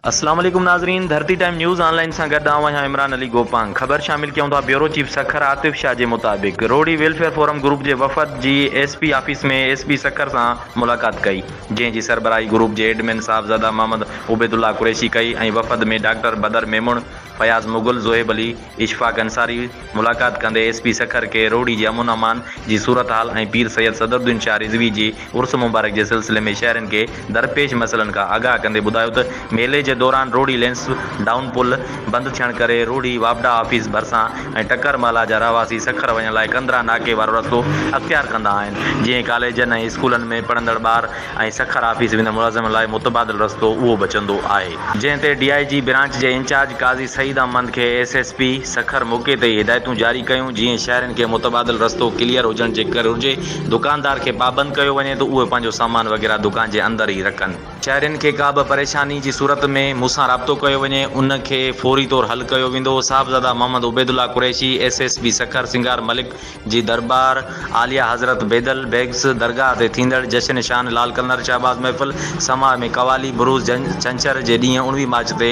اسلام عليڪم ناظرين ڌرتي ٽائيم نيوز آن لائين سان گڏ آئون آهيان عمران علي گوپانگ خبر شامل ڪيون ٿا بيورو چيف سکر عاطف شاهه جي مطابق روهڙي ويلفيئر فورم گروپ جي وفد جي S P office ۾ S P Sukkur سان ملاقات ڪئي جنهن جي سربراهي گروپ جي ايڊمن صاحبزاده محمد عبيدالله قريشي ڪئي ۽ وفد ۾ ڊاڪٽر بدر ميمڻ فياض مغل زوهيب علي اشفاق انصاري ملاقات ڪندي ايس پي سکر کي روهڙي جي امن امان جي صورتحال ۽ پير سيد صدرالدين شاهه رضوي جي عرس مبارڪ جي سلسلي ۾ شهرين کي درپيش مسئلن کان آگاهه ڪندي ٻڌايو ته ميلي جي دوران روهڙي لينس ڊائون پل بند ٿيڻ ڪري روهڙي واپڊا آفيس ڀرسان ۽ ٽڪر محلا جا رهواسي سکر وڃڻ لاء ڪنڌرا ناڪي وارو رستو اختيار ڪندا آهن جيئن ڪاليجن ۽ اسڪولن ۾ پڙهندڙ ٻار ۽ سکر آفيس ويندڙ ملازمن لاء متبادل رستو اهو بچندو آهي. جنهن تي ڊي I جي برانچ جي انچارج قاضي سعيد احمد کي ايس ايس پي سکر موقعي تي ئي هدايتون جاري ڪيون جيئن شهرين کي متبادل رستو ڪليئر هجڻ جي گهرجي دڪاندار کي پابند ڪيو وڃي ته اهي پنهنجو سامان وغيره دڪان جي اندر ئي رکن. شهرين کي ڪابه پريشاني جي صورت ۾ مون سان رابطو ڪيو وڃي ان کي فوري طور حل ڪيو ويندو Sahibzada Muhammad Ubaidullah Qureshi S S P Sukkur Singar Malik جي درٻار عاليه حضرت بيدل بيگس درگاهه تي ٿيندڙ جشن شان لال قلندر شهباز محفل سماع ۾ قوالي بروز ڇنڇر جي ڏينهن 19 مارچ تي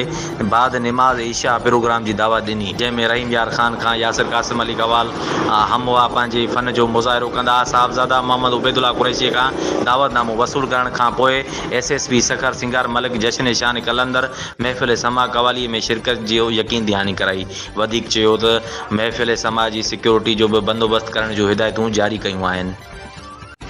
بعد نماز عشاء پروگرام جي دعوت ڏني، جنهن ۾ رحيم يار خان کان ياسر قاسم علي قوال هموا پنهنجي فن جو مظاهرو ڪندا. صاحبزاده محمد عبيدالله قريشي کان دعوت نامو وصول ڪرڻ کان پوء S S P Sukkur Singar Malik جشن شان قلندر محفل سماع قوالي ۾ شرڪت جي يقين دهاني ڪرائي. وڌيڪ چيو ته محفل سماع جي سيڪيورٽي جو به بندوبست ڪرڻ جون هدايتون جاري ڪيون آهن.